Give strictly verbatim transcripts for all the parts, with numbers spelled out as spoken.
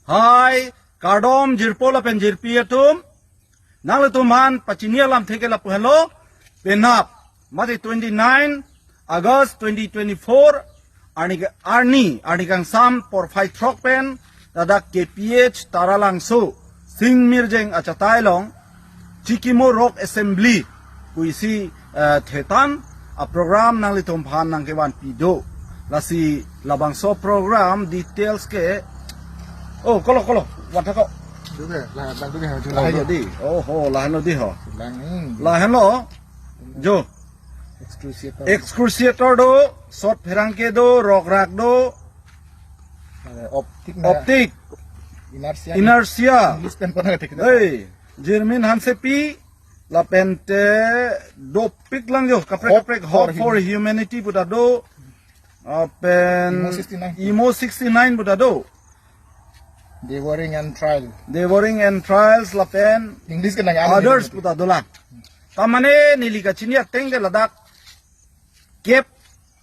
Hai, kardom jirpo lapen jirpi atum. Nanglitum aphan pachini alamthe ke lapu henlo, penap, mate twenty-nine August twenty twenty-four, arni, arni, arni kangsam porphai throk pen, ladak K P H Taralangso, Sing Mirjeng achatai along, Chikimo Rock Assembly, pusi, eh, thetan, a program nanglitum aphan nangkevanpi do. Lasi labangso program details ke, oh, kolo, kolo, wathako. Duke, la, la, duke, Oh, lahenlo di. Oh, ho, lahenlo di ho. Lahenlo. Lahenlo. Jo. Excruciator. Excruciator do, sot pherangke do, rokrak do, Eh, optic na. Optic. Inertia. Inertia. English pen pona ketik. Hey, Jirmin Hansepi, lapen te dopik lang jo, kaprek Hope kaprek, for Hope for Humanity puta do, lapen Emo sixty-nine. Emo sixty-nine puta do. Devouring Entrails. Devouring Entrails lapen English ke nang others puta do lang. Tamane neli kachini ateng ke ladak kep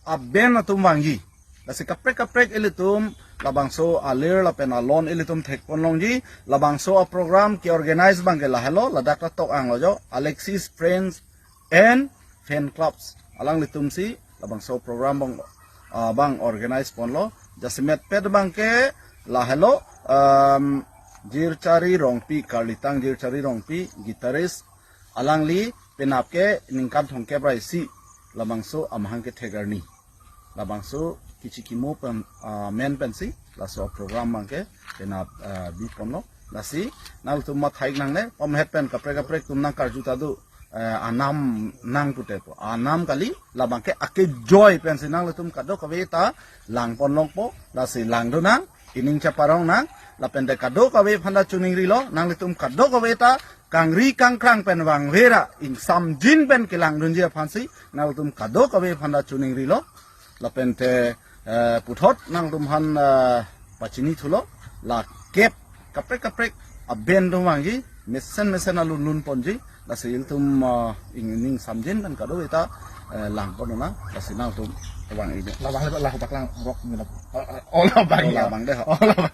a band atum vangji. Lasi kaprek kaprek ilitum labangso alir lapen alon ilitum thekpon longji, labangso a program ke-organize abang ke lahelo, ladak ta tok anglo jo, Alexis Friends and Fan Clubs. Alanglitum si labangso program abang, ah, abang organize ponlo. Jasemet pet abang ke lahelo, um, Jirchari Rongpi, Karlitang Jirchari Rongpi, guitarist, alangli penap ke ningkan thomkep ra isi labangso amahang kethek arni. Labangso Kichikimo pen, ah, men pensi laso program abang ke penap, ah, biponlo. Lasi nangtum matha-ik nangne, pamhet pen kaprek kaprek atum nangkarju ta do, eh, anam nang putepo. Anam kali, labang ke akejoi pensi nanglitum kadokave ta langpon longpo, lasi langdun nang, ining chaparong nang, lapen te kadokave aphan ta choningrilo, nanglitum kadokave ta kangri kangkrang pen vangve ra, ingsamjin pen kelangdunji aphansi, nanglitum kadokave aphan ta choningrilo, lapen te, eh, puthot nangtum aphan, eh, pachini thulo, la kep, kaprek kaprek a band atum vangji, mesen mesen alun lun ponji, lasi ilitum, eh, ing, ining samjin pen kadokave ta, eh, langpon nang, lasi nangtum vang ini. Labang, labang, labang, rock ni labang. Oh, oh, labang, oh, ya. Labang deh. Oh, labang.